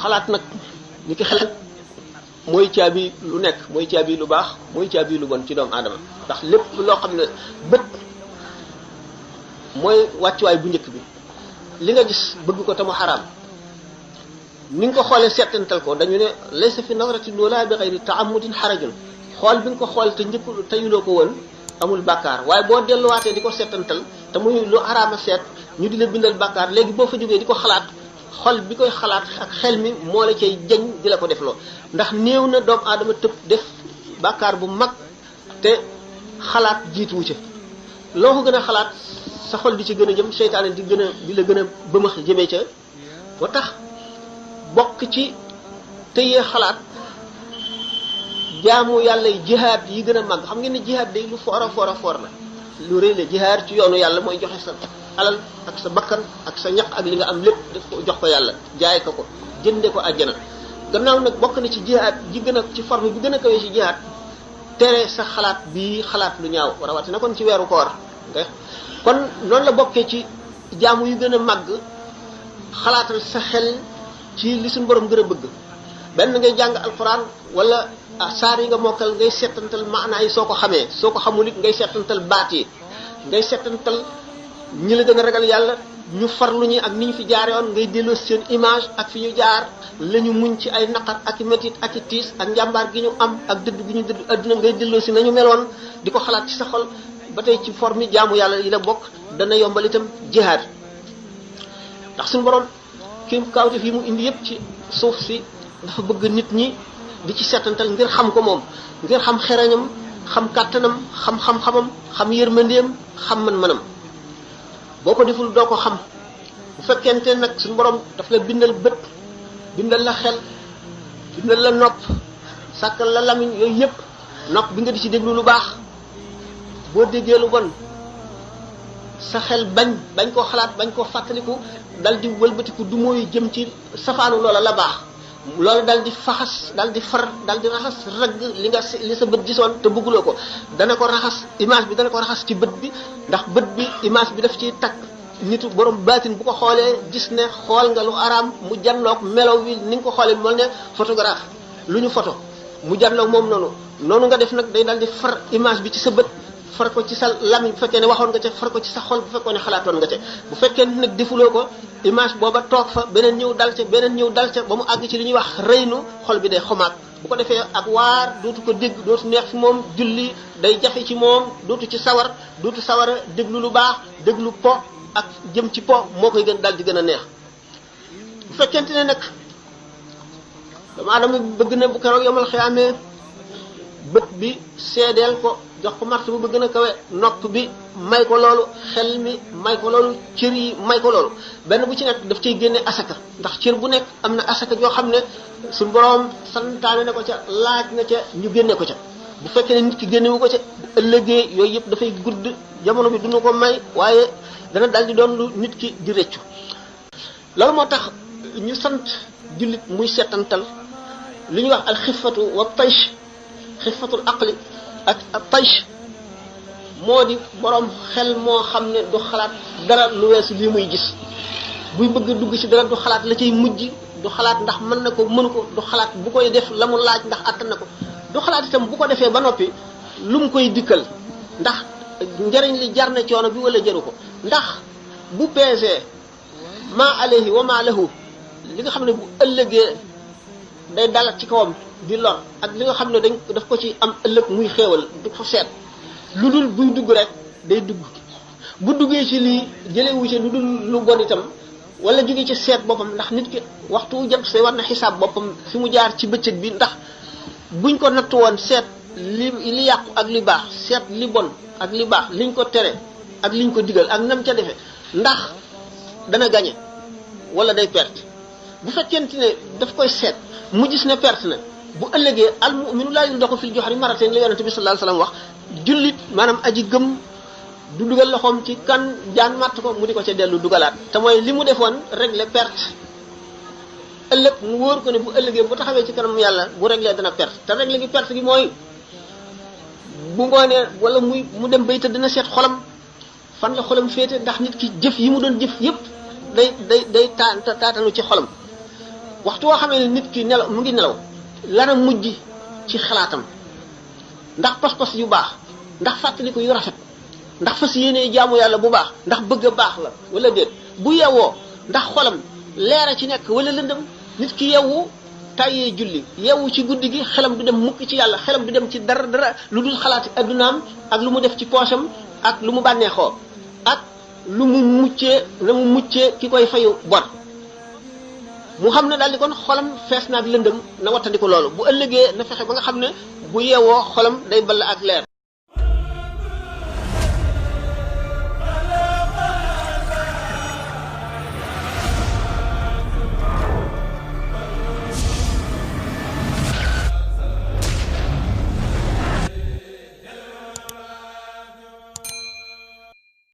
xalaat nag ni ki xel mooy caabi lu nekk mooy caabi lu baax mooy caabi lu bon ci doomu aadama ndax lépp loo xam ne bët mooy wàccuwaay bu njëkk bi li nga gis bëgg ko te mu xaraam ni nga ko xoolee settantal ko dañu ne laysa fi nazratin wala bi ghayri ta'ammudin harajun xool bi nga ko xool te njëkk teyuloo ko woon amul bàkkaar waaye boo delluwaatee di ko settantal te muy lu xaraama seet ñu di la bindal bàkkaar léegi boo fa jógee di ko xalaat xol bi koy xalaat ak xel mi moo la cay jañ di la ko defloo ndax néew na doomu aadama tëb def bàkkaar bu mag te xalaat jiituwu ca loo ko gën a xalaat sa xol di ci gën a jëm seytaane di la gën a bëmax jëmee ca moo tax bokk ci tëyee xalaat jaamu yàlla yi jihaad yi gën a màgg xam ngeen ne jihaad day lu foor a foor la lu rëy la jihaad ci yoonu yàlla mooy joxe sa alal ak sa bakkan ak sa ñaq ak li nga am lépp def ko jox ko yàlla jaay ko jënde ko àjjana gannaaw nag bokk na ci jihaad ji gën a ci forme bi gën a kawee ci jihaad tere sa xalaat bii xalaat lu ñaaw rawatina kon ci weeru koor nga kon noonu la bokkee ci jaamu yu gën a màgg xalaatal sa xel ci li suñu borom gën a bëgg benn ngay jàng alquran wala saar yi nga mokkal ngay settantal maanaa yi soo ko xamee soo ko xamul it ngay settantal baat yi ngay settantal ñi la gën a ragal yàlla ñu farlu ñi ak ni ñu fi jaare woon ngay delloo seen image ak fi ñu jaar la ñu muñ ci ay naqar ak i métit ak i tiis ak njàmbaar gi ñu am ak dëdd gi ñu dëdd adduna ngay delloo si nañu meloon di ko xalaat ci sa xol ba tey ci forme jaamu yàlla yi la bokk dana yombal itam jihaad ndax suñu borom ki kawte fii mu indi yëpp ci suuf si dafa bëgg nit ñi di ci settantal ngir xam ko moom ngir xam xereñam xam kàttanam xam xam-xamam xam yërmandeem xam man-manam boo ko deful doo ko xam bu fekkente nag suñu borom daf la bindal bët bindal la xel bindal la nopp sàkkal la lamiñ yooyu yëpp nopp bi nga di ci déglu lu baax boo déggee lu bon sa xel bañ koo xalaat bañ koo fàttaliku dal di wëlbatiku du mooy jëm ci safaanu loola la baax loolu dal di faxas dal di far dal di raxas ragg li sa bët gisoon te bëgguloo ko dana ko raxas image bi dana ko raxas ci bët bi ndax bët bi image bi daf ciy takk nitu borom baatin bu ko xoolee gis ne xool nga lu araam mu janloog melaw wi ni nga ko xoolee mel ne photographe lu ñu photo mu janloog moom noonu nga def nag day dal di far image bi ci sa bët far ko ci sa lamiñ bu fekkee ne waxoon nga ca far ko ci sa xol bu fekkee ne xalaatoon nga ca bu fekkee ne nag defuloo ko image booba toog fa beneen ñëw dal ca ba mu àgg ci li ñuy wax rëynu xol bi day xomaat bu ko defee ak waar dootu ko dégg dootu neex fi moom julli day jafe ci moom dootu ci sawar dootu sawara déglu lu baax déglu po ak jëm ci po moo koy gën dal di gën a neex bu fekkente ne nag dama adama bëgg na bu keroog yomal xiyaamee bët bi seedeel ko jox ko martaba bu gën a kawe nopp bi may ko loolu xel mi may ko loolu cër yi may ko loolu benn bu ci nekk daf cay génne asaka ndax cër bu nekk am na asaka yoo xam ne suñu borom santaane na ko ca laaj na ca ñu génne ko ca bu fekkee ne nit ki génnewu ko ca bu ëllëgee yooyu yëpp dafay gudd jamono bi duñu ko may waaye dana dal di doon lu nit ki di rëccu loolu moo tax ñu sant jullit muy settantal li ñuy wax al xifatu wa taysh xifatul aqli ak taysh moo di borom xel moo xam ne du xalaat dara lu weesu lii muy gis buy bëgg dugg ci dara du xalaat la cay mujj du xalaat ndax mën na ko mënu ko du xalaat bu koy def la mu laaj ndax attan na ko du xalaat itam bu ko defee ba noppi lu mu koy dikkal ndax njariñ li jar na coono bi wala jaru ko ndax bu peesee ma alayhi wa ma lahu li nga xam ne bu ëllëgee day dalat ci kawam di lor ak li nga xam ne daf ko ci am ëllëg muy xéewal du ko seet lu dul buy dugg rek day dugg bu duggee ci lii jëlewu ci lu dul lu bon itam wala jóge ci seet boppam ndax nit ki waxtu jant say war na xisaab boppam fi mu jaar ci bëccëg bi ndax buñ ko natt woon seet li yàqu ak li baax seet li bon ak li baax liñ ko tere ak liñ ko digal ak nam ca defe ndax dana gañe wala day perte bu fekkente ne daf koy seet mu gis ne perte na bu ëllëgee al mu'minu laa yundaxu fil juhri marratayn la yonente bi sallallahu alayhi wasallam wax jullit maanaam aji gëm du dugal loxoom ci kan jaan matt ko mu di ko ca dellu dugalaat te mooy li mu defoon régler perte ëllëg mu wóor ko ne bu ëllëgee bu taxawee ci kanam yàlla bu régler dana perte te régler gi perte gi mooy bu ngoonee wala mu dem bay tëdd dina seet xolam fan la xolam féete ndax nit ki jëf yi mu doon jëf yépp day taatanu ci xolam waxtu woo xamee ne nit ki nelaw mu ngi nelaw lana mujj ci xalaatam ndax pas-pas yu baax ndax fàttaliku yu rafet ndax fas yéenee jaamu yàlla bu baax ndax bëgg a baax la wala déet bu yeewoo ndax xolam leera ci nekk wala lëndëm nit ki yeewu tàyyee julli yeewu ci guddi gi xelam du dem mukk ci yàlla xelam du dem ci dara lu dul xalaati addunaam ak lu mu def ci poosam ak lu mu bànneexoo ak lu mu muccee ki koy fayu bor mu xam ne daal di kon xolam fees naag lëndëm na wattandi ko loolu bu ëllëgee na fexe ba nga xam ne bu yeewoo xolam day ball ak leer